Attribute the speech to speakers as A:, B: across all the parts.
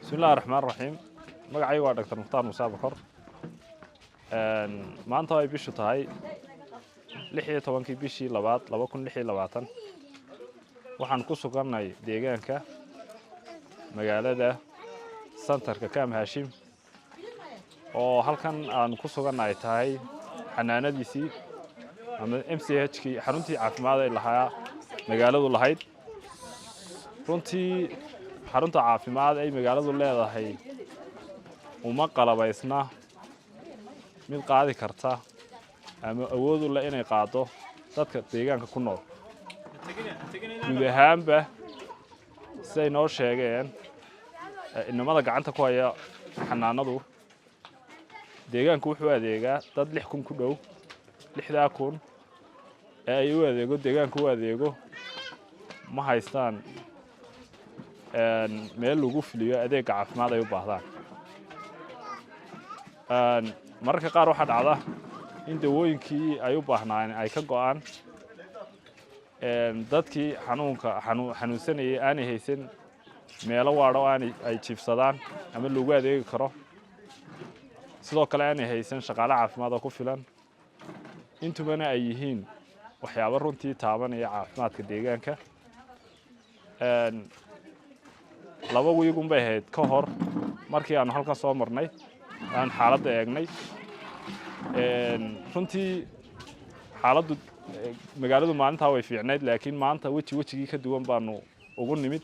A: Bismillahi raxmaan raxiim. Magacaygu waa Doctor Mukhtaar Muuse Abakor. Maanta ay bishu tahay 16-kii bishii labaad 2026, waxaan ku sugannay deegaanka magaalada centerka Kaam Haashim, oo halkan aan ku suganna ay tahay xanaanadiisii ama MCH kii, xaruntii caafimaad ay lahaa magaaladu lahayd. Runtii xarunta caafimaad ay magaaladu leedahay uma qalabaysna mid qaadi karta ama awood u leh inay qaado dadka deegaanka ku nool. Guud ahaanba, siday noo sheegeen inamada gacanta ku haya xanaanadu, deegaanku wuxuu adeegaa dad 6,000 ku dhow. 6,000 ee ay u adeego deegaanku u adeego ma haystaan meel lagu fuliyo adeegga caafimaad ay u baahdaan. Mararka qaar waxaa dhacda in dawooyinkii ay u baahnaayeen ay ka go'aan, dadkii xanuunka xanuunsanayay aanay haysan meelo waadho aanay ay jiifsadaan ama loogu adeegi karo. Sidoo kale aanay haysan shaqaale caafimaad oo ku filan. Intubana ay yihiin waxyaabo runtii taabanaya caafimaadka deegaanka. 2 wiigun bay ahayd ka hor markii aanu halkan soo marnay, aan xaaladda eegnay. Runtii xaaladdu magaaladu maalintaa way fiicnayd, laakiin maanta weji wejigii ka duwan baanu ugu nimid,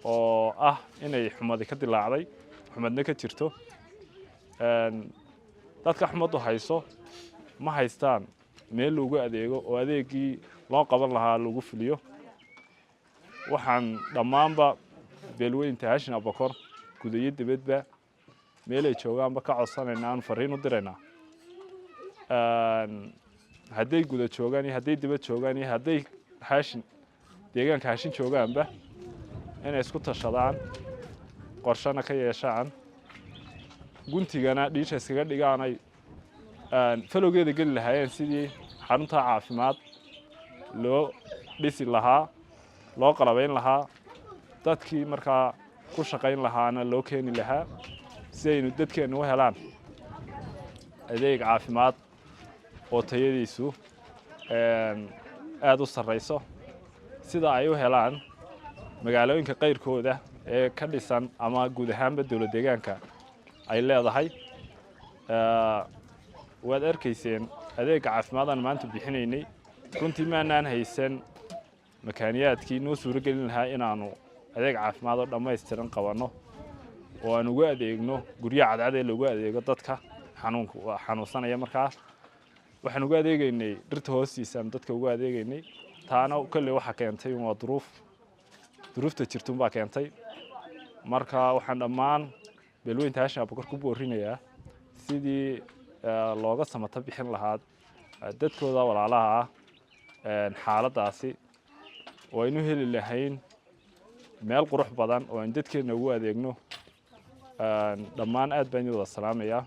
A: oo ah inay xumadi ka dilaacday, xumadna ka jirto. Dadka xumaddu hayso ma haystaan meel loogu adeego oo adeegii loo qaban lahaa lagu fuliyo. Waxaan dhammaanba beelweynta Haashin Abakor, guud iyo dibadba meelay joogaanba, ka codsanaynaa, aan fariin u diraynaa, hadday guda joogaan iyo hadday dibad joogaan iyo hadday Haashin, deegaanka Haashin joogaanba, inay isku tashadaan, qorshana ka yeeshaan, guntigana dhiisha iskaga dhigaanay falowgeeda geli lahaayeen sidii xarunta caafimaad loo dhisi lahaa, loo qalabayn lahaa, dadkii markaa ku shaqayn lahaana loo keeni lahaa, si aynu dadkeennu u helaan adeeg caafimaad oo tayadiisu aada u sarrayso, sida ay u helaan magaalooyinka qayrkooda ee ka dhisan ama guud ahaanba dowlad deegaanka ay leedahay. Waad arkayseen adeegga caafimaad aan maanta bixinaynay. Runtii maanaan haysan makaaniyaadkii noo suuro gelin lahaa inaanu adeeg caafimaad oo dhammaystiran qabanno oo aan ugu adeegno guryaha cadcad ee loogu adeego dadka xanuunka xanuunsanaya. Markaa waxaan ugu adeegeynay dhirta hoostiisa aan dadka ugu adeegeynay. Taana kolley waxaa keentay waa duruuf, duruufta jirtun baa keentay. Marka waxaan dhammaan beelweynta Haashin Abakor ku boorinayaa sidii looga samata bixin lahaa dadkooda walaalaha ah xaaladdaasi, oo aynu heli lahayn meel qurux badan oo aynu dadkeenna ugu adeegno. Dhammaan aad baan idin wada salaamayaa.